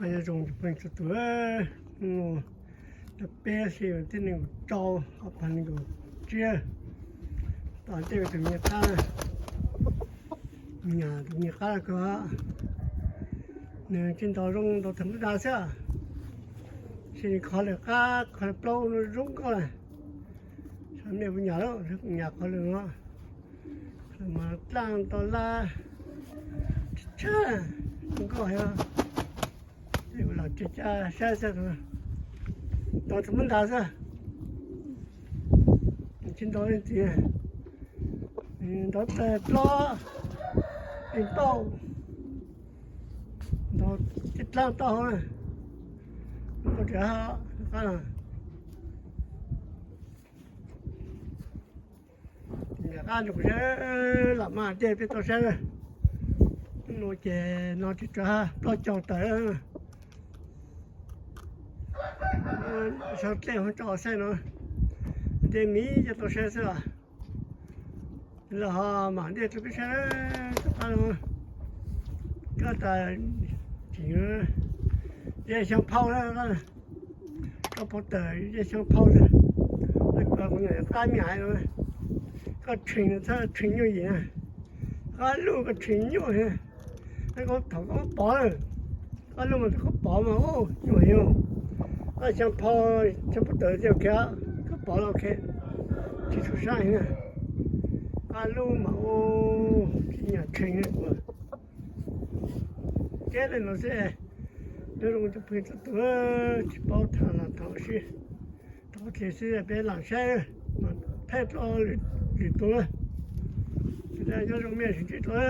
Nyob zoo cov phooj ywg txhua tus, cov peb xyoo tib nees nkaum rau ob phav nees nkaum tsib, tom ntej tus me nyuam qab, nyam tus me nyuam qab ko, nws tsis ntaus zoo ntaus tag npaum ntawd xwb, tab sis nws kho lawm qab kho lawm plaub no zoo nkauj na. Mej kuv nyam lawm, kuv nyam kho lawm no, mas dlaaj tau lab tshaj zoo nkauj heev. Ces kuv los tsis caj saib xwb, ntaus tag npaum ntawd xwb, tsis ntaus leej twg, ntaus tag plaub, pim tauj, ntaus tib dlaab tauj hauv na, ntaus rov qab no. Nram qab nrug kuv saib, lam maj dej peb tau saib na. Hnub no ces no tsis tau plaub caug tawm. Sau dlej hov rau saib no, dej miv coj tau saib xwb os. Los ho mam dej rau peb saib, tom qab no, koj tas tseem yej xyoo phau na, koj phau tawm yej xyoo phau xwb. Kuv nyuam qab me aiv no, koj tshee no txhob tshee nyuaj yim na, koj lub koj tshee nyuaj, koj thaum koj pov lawm, koj lub mas koj pov mas nyuaj heev, koj xyoo phau, xyoo phau tawm tiag khiav koj pov los ok, tsis tshua sab heev na. Koj lub mas ua tsis nyam tshee na. Keb le no xwb, nyob zoo cov phooj ywg txhua tus, tsis paub tham los tham sib, thov txim xwb peb lam saib mas pheej rau lwm tus. Nyob zoo mej sib ntsib dua.